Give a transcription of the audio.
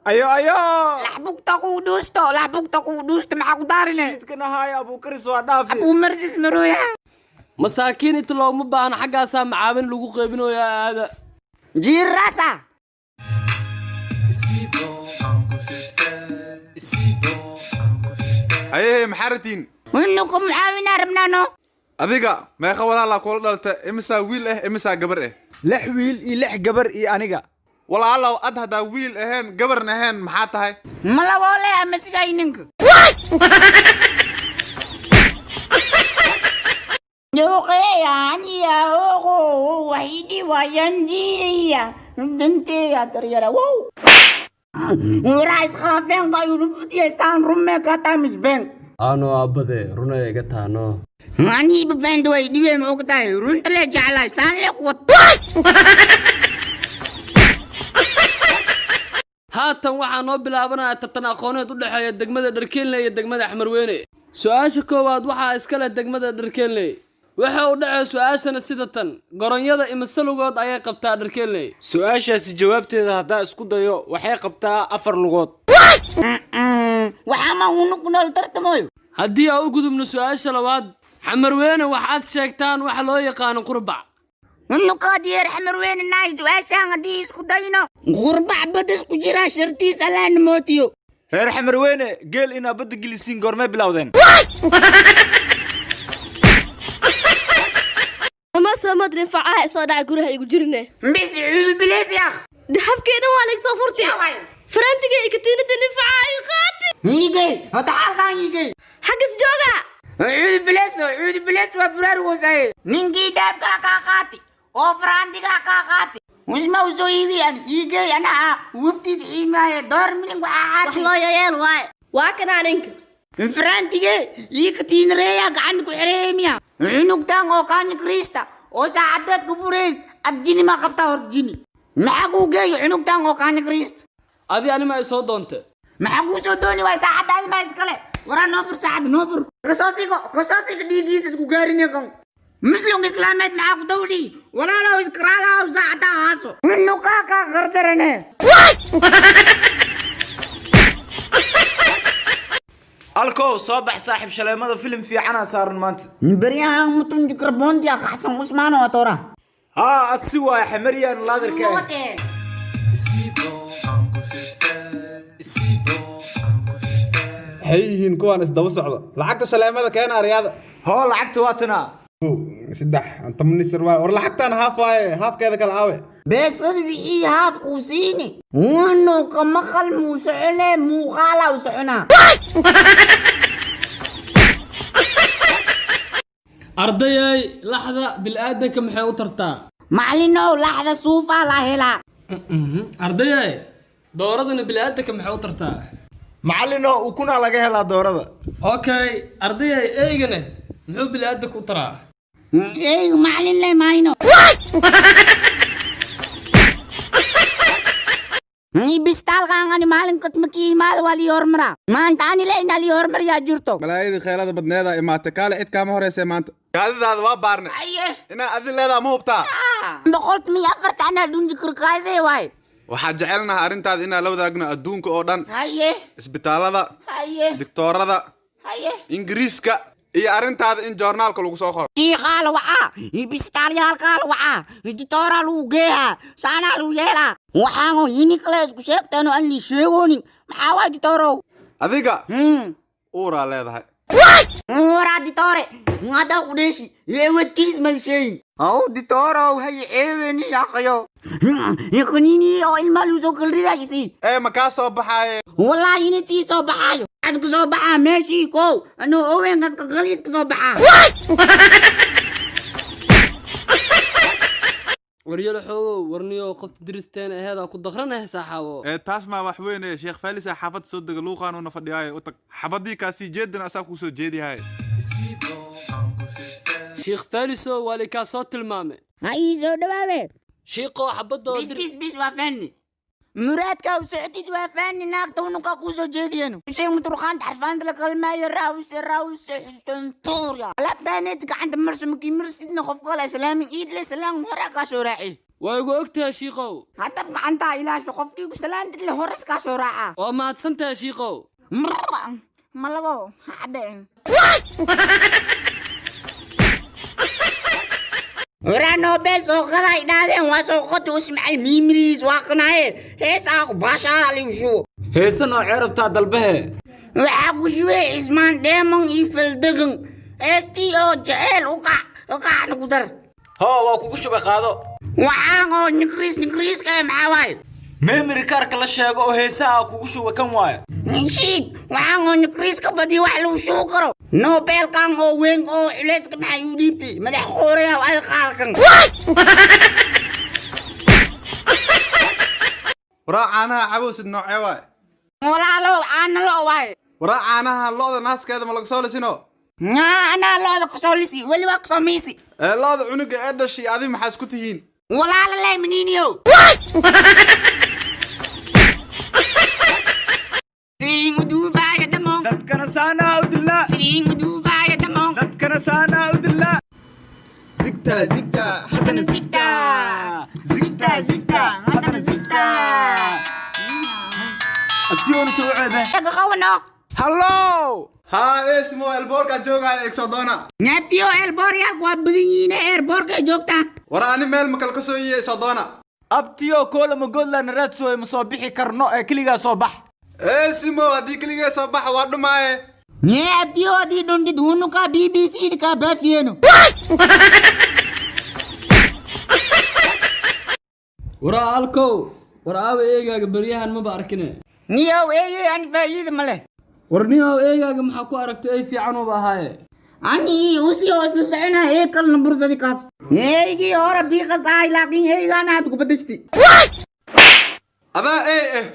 Ayo ayo. Laxbugta kuu dhuusto, laxbugta kuu dhuusto, maxaa ku daarine? Jidkana haaya Abuukaris waa dhaafi. Abuu marsis marooya. Masaakiin inta looguma baahno, xaggaasaa macaawin lagu qaybinayaa aada. Jiirasa. Hayehe, maxaa ratiin? Unuku mucaawinaa rabnaano. Adiga meeqa walaalaa kula dhalta? Imisaa wiil ah, imisaa gabar ah? Lix wiil iyo lix gabar iyo aniga. Walaalow, ad haddaa wiil ahayn, gabarna ahayn, maxaa tahay? Ma laboole ama siday ninka? Yoqeyaaniyaoqo waxidi wayandiya danteya daryara wow waraa iskhilaafeen qayulufutiyaysaan rumme katamis been. Ano aabbade, runay iga taano. Aniiba beenta way dhibeen, ma ogtahay? Runta lee jeclahay saan lee kuwad. Haatan waxaa noo bilaabanaya tartan aqooneed u dhexeeya degmada Dharkeenley iyo degmada Xamarweyne. Su-aasha koowaad waxaa iska leh degmada Dharkeenley. Waxa u dhacay su-aashana sida tan: goronyada imise lugood ayay qabtaa Dharkeenley? Su-aashaasi jawaabteeda haddaa isku dayo, waxay qabtaa afar lugood. Waxaa ma unu ku nool tartamoyo. Haddii aan u gudubno su-aasha labaad, Xamarweyne, waxaad sheegtaan waxa loo yaqaano qurbac. Unukaadiyeer Xamarweyne naay, su-aashaan haddii isku dayno, qurbac badas ku jiraa shartiis allaana mootiyo. Reer Xamarweyne, geel inaa badda gelisiin goormay bilowdeen? Ama samad rinfacaha soo dhaca guraha igu jirne. Bis cuudubileys yaakh. Dahabkeena waa laga soo furtay, farantiga iyo katiinada ninfaca ay qaati. Iigey hota xaalkaan iigey. Xaggas jooga. Cuudubileys, cuudubileys, waa buraarugoosaye. Ninkii dahabkaa kaa qaati oo faraantigaa kaa qaati usma usoo iibi an iigey anaa wubtiis xiimaaye door milin waxaa wax xaati loo yayeel waaye, waa kanaa ninka. Faraantige ii katiinareeya gacanta ku xereemiya cunugtan oo kaanya kriista oo saacadeed ku fureys ad jini ma qabtaa horta? Jini maxaa kuu geeyo cunugtan oo kaanya kriista? Adi anima ay soo doonte. Maxaa kuu soo dooni waay? Saacadaadi maa iskale. Waraa noo fur saacadda, noo fur. Kasoo sigo, kasoo sigo, dhiigiisa isku gaarin kan muslimka islaameed maxaa ku dawdhi? Walaalow, iskaraalahow, saacaddaa haaso nukaa kaa gardarane. Alkow, soo bax saaxiib, shaleemada filim fiicanaa saaran maanta. Baryahan mutunji karboontiya kaxsan usmaano atora. Haa, asi waaya Xamariyaan laadarka ah. Maxay yihiin kuwaan isdaba socda? Lacagta shaleemada keena, aryaada. Hoo, lacagta waa tanaa. Saddex 10 sarwaal. War lacagtaan haaf waaye, haafkeeda kala aawe? Beesad wixii haafkuu siini wunuka maqal muu socone muuqaala u soconaa. Ardayay, laxda bilaadanka maxay u tartaa? Macalinow, laxda suufaa la helaa. Ardayay, dooradana bilaadanka maxay u tartaa? Macallinoo, ukunaa laga helaa doorada. Okay, ardayay, eygane muxuu bilaadanka u taraa? Ey macalin le mayno bistaalkan ani maalin kasta markii imaada waa lii hormaraa, maanta ani le inaa lii hormariyaa jirto. Malaayadii kheylada badneeda imaatay, kaale, cid kaama horeysee maanta. Kaadidaada waa baarne. Aye. Inaa adin leedaa ma hubtaa? 104 anaa dhunji karkaadee waay. Waxaa jecelnaha arrintaada inaan la wadaagno adduunka oo dhan. Haye. Isbitaallada. Haye. Digtoorada. Haye. Ingiriiska iyo arrintaada in joornaalka lagu soo qoro. Shiiqaa la wacaa, bistaalyaalkaa la wacaa, ditooraa lagu geeyaa, saanaa lagu yeelaa. Waxaanoo yini kale isku sheegteeno aan lii sheegoonin maxaa waay, ditoorow? Adiga uuraa leedahay. Waraa ditoore, haddaa ku dheeshi ewadkiis mal sheegin haw ditoorow, hay ceeweni yaqayo kanini oo ilmaa lagu soo kalridaayisi. Ee ma kaa soo baxaaye? Wallaahi ini sii soo baxaayo as ka soo baxaa meeshii kow anuu oweenkaas ka qaliis ka soo baxaa. Waryalo xoogow, warniyo qofta diristeena aheedaa ku daqranah saaxaabo. Ee taas maa wax weyne. Sheekh Faalisa xaafadda soo dega, luuqaanuuna fadhiyaaye u tag. Xabadii kaasii jeedana asaa kuu soo jeediyahay. Sheekh Falisow, waa likaa soo tilmaamay. Ha ii soo dhawaawe. Shiiqoo, xabadoo bis bis bis, waa fani muraadka u socotid, waa fani naagta unukaa kuu soo jeediyeno shay muturqaanta xarfaanta la kalmaayo raawse raawse xustontuurya alaabtaaneed gacanta marso makii marsidna qof kale islaamin iidle salaan horaa kaa soo raaci. Waa igu og tahay, shiikow. Haddab gacantaa ilaasho, qofkii gustalaantid le hore iskaa soo raaca. Waa mahadsan tahay, shiikow. Malabo cadde. Waraa Nobel soo qaday dhaadeen, waa soo qoti usmacal miimriis waa qanaaye heesaa ku baashaa liushu. Heese noocee rabtaa dalbahe? Waxaa ku shubay Cismaan Dheemon iyo Faldegan, heestii oo jeceel ukac ukacna ku dar. Hoo, waa kugu shubay, qaado. Waxaan oo nikriis nikriiska ee maxaa waaye? Memory kaarka la sheego oo heesaha kugu shubay kan waaye. Shiid, waxaan oo nikriis ka badiyo wax lagu shubi karo. Nobelkan oo weyn oo culeyska maxaa igu dhiibtay? Madax qooraya ad qaalkan. Waraa, caanaha cabowsid noocee waay? Walaalow, caana lo waaye. Waraa, caanaha lo'da naaskeeda ma laga soo lisino? Ngaa, anaa lo'da kasoo lisi, weli waa kasoo miisi. Ee lo'da cunuga ee dhashay adi maxaa isku tihiin? Walaala leh miniiniyow. Sidiin uduufaayo dhamoon. Dadkana saanaa u dilaa. Sidiin uduufaayo dhamoon. Dadkana saanaa u dilaa. Zigta zigta haddana zigta. Zigta zigta haddana zigta. Abtiyoona soo ceebe. Ka qawano. Hallow. Haa, eesimo elboorkaa joogaya, egsoo doona. Nyaabtiyo, eelbooryaalku waa badan yihiin, eerboorka joogtaa. Waraa, ani meel makal ka soo yiye, isoo doona. Abtiyo, koolama goodlana raadsooy, ma soo bixi karno ee keligaa soo bax. Eesimo, haddii keligee soo baxa waa dhumaaye. Nyee abtiyo, haddii dhuntid hunuka BBC ka baafiyeno. Waraa Alkow, war aawa eegaaga? Beryahan maba arkine. Niyow, eeyey an faa'iida ma leh. War niyow, eegaaga maxaa ku aragtay? Ay fiican uba ahaaye. Ani usii oo isla soconaa ee kalna bursadi kaas. Eeygii hore biiqas ahay, laakiin eeygaana aad ku badashti. Adaa ee eh.